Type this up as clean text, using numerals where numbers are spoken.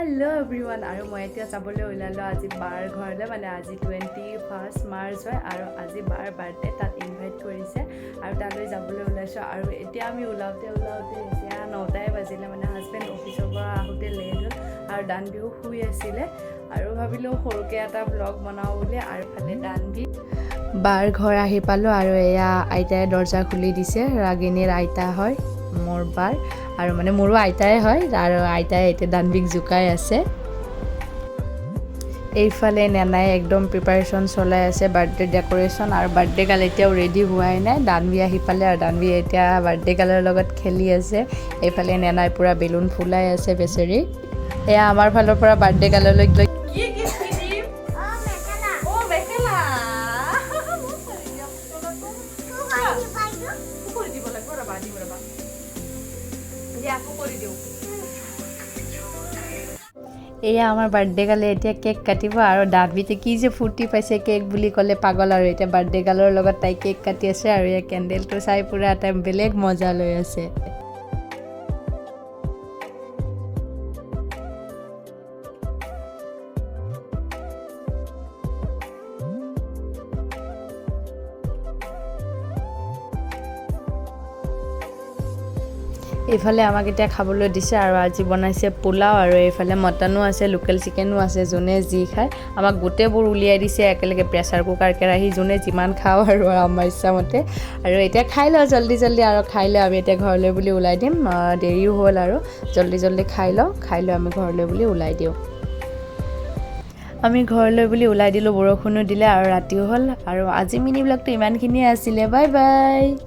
Hello' everyone, আৰু মই এতিয়া যাবলৈ ওলালোঁ আজি বাৰ ঘৰলৈ। মানে আজি 21 মাৰ্চ হয় আৰু আজি বাৰ বাৰ্থডে, তাত ইনভাইট কৰিছে আৰু তালৈ যাবলৈ ওলাইছোঁ। আৰু এতিয়া আমি ওলাওঁতে ওলাওঁতে এতিয়া 9টাই বাজিলে। মানে হাজবেণ্ড অফিচৰ পৰা আহোঁতে লেট হ'ল আৰু দানবীও শুই আছিলে আৰু ভাবিলোঁ সৰুকৈ এটা ব্লগ বনাওঁ বুলি। আৰু ফালে দানবী বাৰ ঘৰ আহি পালোঁ আৰু এয়া আইতাই দৰ্জা খুলি দিছে। ৰাগিনীৰ আইতা হয় মোৰ বাৰ আৰু মানে মোৰো আইতাই হয় আৰু আইতাই এতিয়া দানবীক জোকাই আছে। এইফালে নেনাই একদম প্ৰিপাৰেশ্যন চলাই আছে বাৰ্থডে ডেক'ৰেশ্যন আৰু বাৰ্থডে গাৰ্ল এতিয়াও ৰেডি হোৱাই নাই। দানবী আহি পালে আৰু দানবী এতিয়া বাৰ্থডে গাৰ্লৰ লগত খেলি আছে। এইফালে নেনাই পূৰা বেলুন ফুলাই আছে বেচেৰি। এয়া আমাৰ ফালৰ পৰা বাৰ্থডে গাৰ্ললৈ কি গিফ্ট দিম? অ, মেখেলা কৰি দিব লাগিব। ৰ'বা, দিম ৰ'বা। দিয়া, আকৌ কৰি দিওঁ। এয়া আমাৰ বাৰ্থডে গাৰ্লে এতিয়া কেক কাটিব আৰু দানবীতে কি যে ফূৰ্তি পাইছে, কেক বুলি ক'লে পাগল। আৰু এতিয়া বাৰ্থডে গাৰ্লৰ লগত তাই কেক কাটি আছে আৰু এয়া কেণ্ডেলটো চাই পূৰা এটা বেলেগ মজা লৈ আছে। এইফালে আমাক এতিয়া খাবলৈ দিছে আৰু আজি বনাইছে পোলাও আৰু এইফালে মটনো আছে, লোকেল চিকেনো আছে, যোনে যি খায়। আমাক গোটেইবোৰ উলিয়াই দিছে একেলগে, প্ৰেছাৰ কুকাৰ, কেৰাহী, যোনে যিমান খাওঁ আৰু আমাৰ ইচ্ছামতে। আৰু এতিয়া খাই লওঁ জল্দি জল্দি আৰু খাই লৈ আমি এতিয়া ঘৰলৈ বুলি ওলাই দিম। দেৰিও হ'ল আৰু জল্দি জল্দি খাই লওঁ, খাই লৈ আমি ঘৰলৈ বুলি ওলাই দিওঁ। আমি ঘৰলৈ বুলি ওলাই দিলোঁ, বৰষুণো দিলে আৰু ৰাতিও হ'ল। আৰু আজি মিনি ব্লগটো ইমানখিনিয়ে আছিলে। Bye bye.